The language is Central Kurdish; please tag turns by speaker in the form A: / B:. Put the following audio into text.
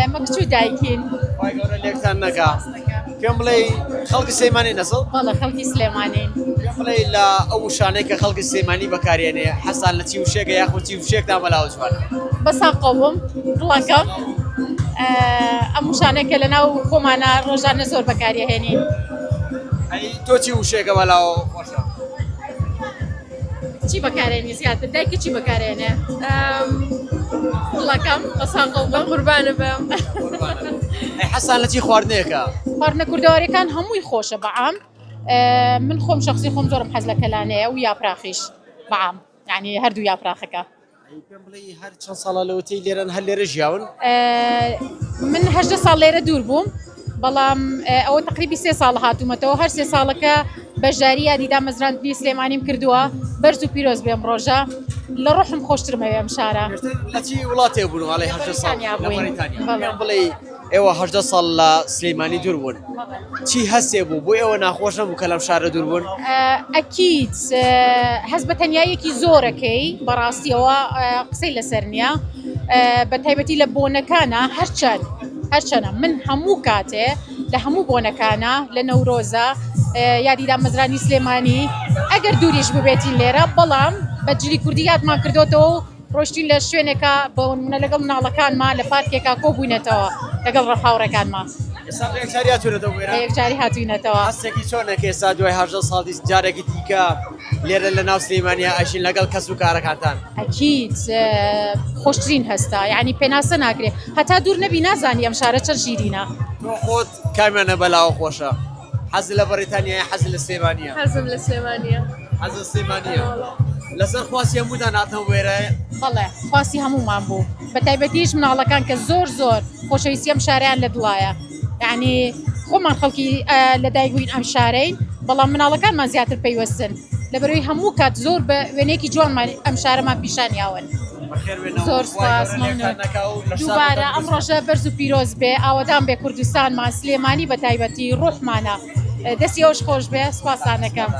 A: ئێمە کچ و دایکین.
B: خوای گەورە لێکتان نەکا. پێم بڵێی خەڵکی سلێمانی نەسڵ؟
A: بەڵێ خەڵکی سلێمانین.
B: پێم بڵێی لە ئەو وشانەی کە خەڵکی سلێمانی بەکارێنێ حەزتان لە چی وشێکە یاخود چی وشێکتان بەلاوە جوانە؟
A: بەساقەوم دڵەکەم ئەم وشانە کە لەناو خۆمانە ڕۆژانە زۆر بەکاریهێنین.
B: ئەی تۆ چی وشێکە بەلاوە خۆشە؟
A: چی بەکارێنی زیاتر دایکە چی بەکارێنێ؟ دڵەکەم بەساقەو بم
C: قوربانە بم.
B: ئەی حەزتان لە چی خواردنێکە؟
A: خواردنە کوردەواریەکان هەمووی خۆشە بەعام من خۆم شخصی خۆم زۆرم حەز لە کەلانەیە و یاپراخیش بەعام یعنی هەردوو یاپراخەکە.
B: ئەی پێم بڵێی هەر چەند ساڵە لەوەتەی لێرەن هەر لێرە ژیاون؟
A: من 18 ساڵ لێرە دوور بووم بەڵام ئەوە تقریبی سێ ساڵ هاتوومەتەوە هەر سێ ساڵەکە بەشداری یادی دامەزراندنی سلێمانیم کردووە بەرز و پیرۆز بێم ڕۆژە لە ڕۆحم خۆشترمەوێ ئەم شارە.
B: لە چی وڵاتێ بوون ئەڵێ 18 ساڵ
A: بەریتانیا
B: لە
A: بووین.
B: بەریتانیا
A: بەڵێ.
B: پێم بڵێی ئێوە 18 ساڵ لە سلێمانی دوور بوون چی هەستێ بوو بۆ ئێوە ناخۆش نەبوو کە لەم شارە دوور بوون؟
A: ئەکید هەست بە تەنیاییەکی زۆرەکەی بەڕاستیەوە قسەی لەسەر نییە بە تایبەتی لە بۆنەکانە هەرچەند هەرچەنە من هەموو کاتێ لە هەموو بۆنەکانە لە نەورۆزە یادی دامەزرانی سلێمانی ئەگەر دووریش ببێتین لێرە بەڵام بە جلی کوردی یادمان کردوتەوە و ڕۆشتین لە شوێنێکا بۆ نمونە لەگەڵ مناڵەکانما لە پارکێکا کۆبووینەتەوە لەگەڵ هاوڕێکانما.
B: ئێستا بە یەکجاری هاتوونەتەوە بۆ
A: بە
B: ئێرە؟
A: یەکجاری هاتووینەتەوە.
B: هەستێکی چۆنە کە ئێستا دوای 18 ساڵ دیس جارێکی دیکە لێرە لە ناو سلێمانیا ئەژین لەگەڵ کەس و کارەکانتان؟
A: ئەکید خۆشترین هەستە یعنی پێناسە ناکرێ هەتا دوور نەبی نازانی ئەم شارە چەند شیرینە.
B: تۆ خۆت کامیانە بەلاوە خۆشە؟ حەز لە بەریتانیایە حەز لە سلێمانیە؟
C: حەزم لە سلێمانیە.
B: حەز لە سلێمانیە. لەسەر خواستی هەمووتان هاتنەوە بۆ ئێرە؟
A: بەڵێ خواستی هەموومان بوو بە تایبەتیش مناڵەکان کە زۆر زۆر خۆشەویستی ئەم شارەیان لە دڵایە یعنی خۆمان خەڵکی لەدایک بووین ئەم شارەین بەڵام مناڵەکانمان زیاتر پەیوەستن لەبەرەوەی هەموو کات زۆر بە وێنەیەکی جوانمان ئەم شارەمان پیشان یاون. زۆر سوپاس مەمنون دووبارە ئەم ڕۆژە بەرز و پیرۆز بێ ئاوەدان بێ کوردستانمان سلێمانی بە تایبەتی ڕۆحمانە دەستی ئەوش خۆش بێ سوپاستان دەکەم.